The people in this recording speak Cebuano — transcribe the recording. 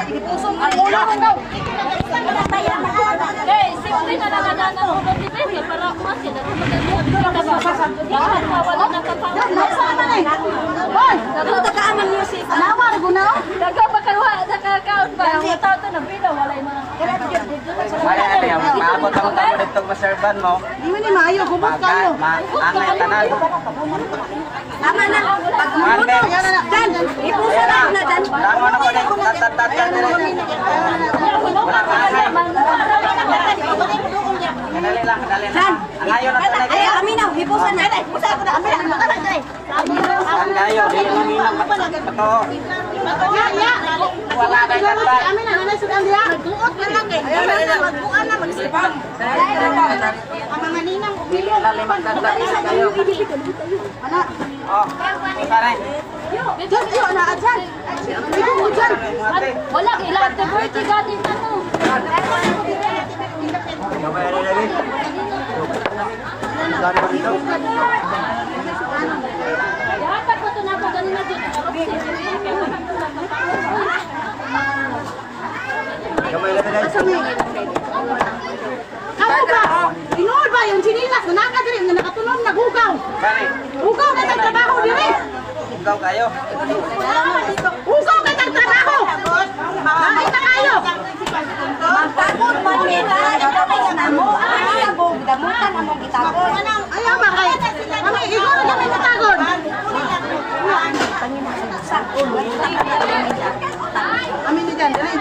Ipusong ang ulo mo daw. Eh, simple na lang na na ko dito para kumasin at maganda wala na ka. Nasaan na eh? Hoy! Ano music? Nawar gunaw? Daga ba karuha nakakaon ba? Ang tao to na bila wala yung mga. Wala na tayo. Maabot ang tao dito maservan mo. Di man ni maayo, gubot kayo. Angay tanan. Tama na. Pag Ate. Dan, ipuso lang na Dan. Langon ako din. Tatat-tatat dire. Wala ka angay. Dali lang, dali lang. Angayon na tanan. Ay, kami na, hipusan na. Hipusan ako na. Kami na. Ang kayo, di mo pato. Ya, ya. Wala kay tatay. Amin na, nanay sudan diya. Magbuot man lang kay. Magbuan na magsipag. Ang mga ninang Dili na limang tanda isa kayo. Ana, Oh, pare. dyan iyo ana dyan. Igo mo dyan. Ate. Wala kay ilang te birthday gatin ano. Yatak ko to na ako ganun na dyan. Asa mi? Kamu ba? Inuod ba yung sinilas na naka diri nga nakatulong nagugaw? Kani. Ugaw kay tag trabaho diri. Ugaw kayo. Ugaw kay tag trabaho. Lain na kayo. Magtagod man mi ka. Ikaw na mo. Ay, ang damutan among gitagod. Ayaw ba kay? Kami igo na kami matagod. Amin ni dyan, diri.